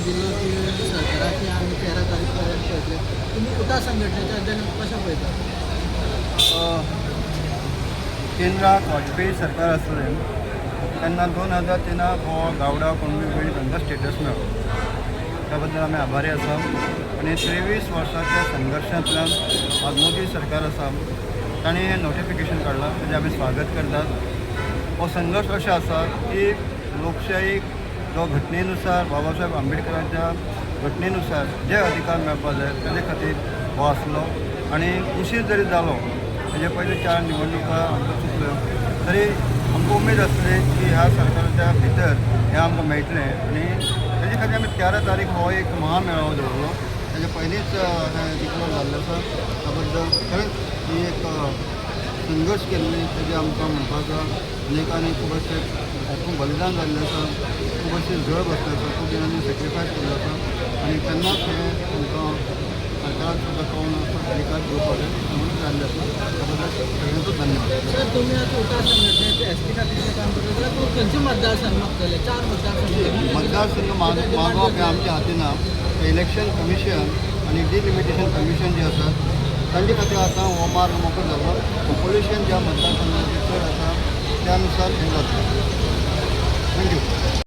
दिलो की सरकाराक की आमी 13 तारीख पर्यंत पळयतले. तुमी उटा संघटनेच्या कशें पळयता? केंद्राक वाजपेयी सरकार आसलें तेन्ना 2003 हो गावडा कुणबी भोई तांकां स्टेटस मेळ्ळो. त्या बद्दल आमी आभारी आसा आनी 23 वर्साच्या संघर्शांतल्यान आज मोदी सरकार आसा, तांणी हें नोटिफिकेशन काडलां, तेजें आमी स्वागत करतात. हो संघर्श अशें आसा की लोकशाही जो घटनेनुसार, बाबासाहेब आंबेडकरांच्या घटनेनुसार जे अधिकार मेळपा जाय, तेजे खातीर हो आसलो. आनी उशीर जरी जालो, तेजे पयली चार निवडणुका आमकां चुकल्यो, तरी आमकां उमेद आसली की ह्या सरकाराच्या भितर हें आमकां मेळटलें. आनी तेजे खातीर आमी 13 तारीख हो एक महामेळावो दवरलो. तेजे पयलींच हें डिक्लेर जाल्लें आसा. त्या बद्दल खरेंच ही एक संघर्श केल्ली तेजें आमकां म्हणपाक आसा. अनेकांनी खूब अशें हातूंत बलिदान जाल्लें आसा, खूब अशें झळ बसलें आसा, खूब जाणांनी सेक्रिफायस केल्लो आसा आनी तेन्नाच हें आमकां सरकाराक सुद्दां कळून असो अधिकार घेवपाक जाय म्हणून जाल्लें आसा. त्या बद्दल सगळ्यांचो धन्यवाद. सर, तुमी आतां उटा संघटनेचे एसटी खातीर काम करता जाल्यार तुमी खंयचे मतदारसंघ मागतले? चार मतदारसंघ. मतदारसंघ मागोवप हें आमच्या हातीन ना. इलेक्शन कमिशन आनी डिलिमिटेशन कमिशन जे आसा, तांचे खातीर आतां हो मार्ग मोकळो जालो. पॉप्युलेशन ज्या मतदारसंघाचें चड आसा, त्या नुसार हें जातलें. Thank you.